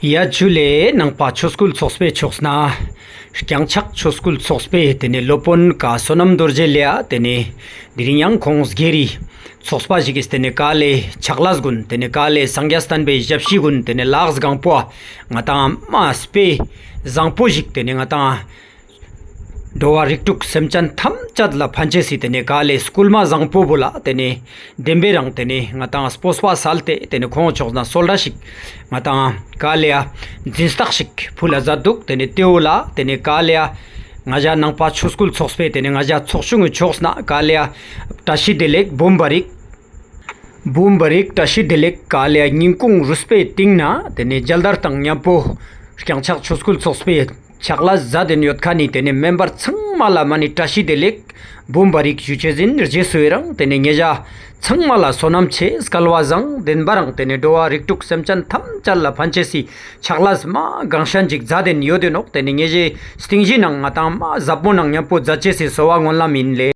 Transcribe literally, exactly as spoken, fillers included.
ཡ་ཇུ་ལེ། ནང་པ་ཆོས་སྐུལ་ཚོགས་པའི་ཕྱོགས་ནེ་རྐྱང་ཕྱག་ཆོས་སྐུལ་ཚོགས་པའི་ཏེ་ནེ་སློབ་དཔོན་ཀ་བསོད་ནམས་རྡོ་རྗེ་ལེ། ཏེ་ནེ་དེ་རིང་ཡང་ཁོང་སྒེར་རི་ཚོགས་པ་ཞིག་གི་ཏེ་ནེ་ག་ལེ་ཕྱག་ལས་གུན་ཏེ་ནེ་ག་ལེ་སངས་རྒྱས་བསྟན་པའི་ཞབས་ཕྱི་གུན་ཏེ་ནེ་ལགས་གང་པོ་ང་ཏང་མ་སྤེ་བཟང་པོ་ཞིག་ཏེ་ནེ་ང་ཏང་འགྲོ་བ་རིགས་དྲུག་སེམས་ཅན་ཐམས་ཅད་ལ་ཕན་ཅེས་སི་ཏེ་ནེ་ག་ལེ་སྐུལ་མ་བཟང་པོ་བོ་ལ་ཏེ་ནེ་བདེན་པའི་རང་ཏེ་ནེ་ང་ཏང་སྤོབས་པ་སལ་ཏེ་ཏེ་ནེ་ཁོང་ཕྱོགས་ནེ་སོལ་ར་ཞིག་ང་ཏང་ག་ལེ་ཡ་འཛིན་རྟགས་ཤིག་ཕུལ་ལ་མཛད་དུག། ཏེ་ནེ་ཏེ་བོ་ལ་ཏེ་ནེ་ག་ལེ་ཡ་ང་ཞ་ནང་པ་ཆོས་སྐུལ་ཚོགས་པའི་ཏེ་ནེ་ང་ཞ་ཚོགས་ཆུང་གི་ཕྱོགས་ནེ་ག་ལེ་ཡ་བཀྲ་ཤིས་བདེ་ལེགས་འབུམ་པ་རིག། འབུམ་པ་རིག་བཀྲ་ཤིས་བདེ་ལེགས་ག་ལེ་ཡ་སྙིང་ཁུང་རུས་པའི་གཏིང་ནེ་ཏེ་ནེ་མཇལ་དར་དང་ཉམ་པོ་རྐྱང་ཕྱག་ཆོས་སྐུལ་ཚོགས་པའི་ཕྱག་ལས་མཛད་དེ་ཡོད་ཁན་ནི་ཏེ་ནེ་མེམ་བར་ཚང་མ་ལ་མ་ནེ་བཀྲ་ཤིས་བདེ་ལེགས་འབུམ་པ་རིག་ཞུ་ཅེས་ཨིན། རྗེས་སུ་ཡི་རང་ཏེ་ནེ་ཉེ་ཞ་ཚང་མ་ལ་བསོད་ནམས་ཆེ་སྐལ་བ་བཟང་བདེན་པ་རང་ཏེ་ནེ་འགྲོ་བ་རིགས་དྲུག་སེམས་ཅན་ཐམས་ཅད་ལ་ཕན་ཅེས་སི་ཕྱག་ལས་མ་གང་ཤན་ཅིག་མཛད་དེ་ཡོད་དེ་ནོག། ཏེ་ནེ་ཉེ་ཞའི་སྟིང་ཞི་ནང་ང་ཏང་མ་ཟབ་མོ་ནང་ཉམ་པོ་མཛད་ཅེས་སི་གསོལ་བ་སྨོན་ལམ་ཨིན་ལེ།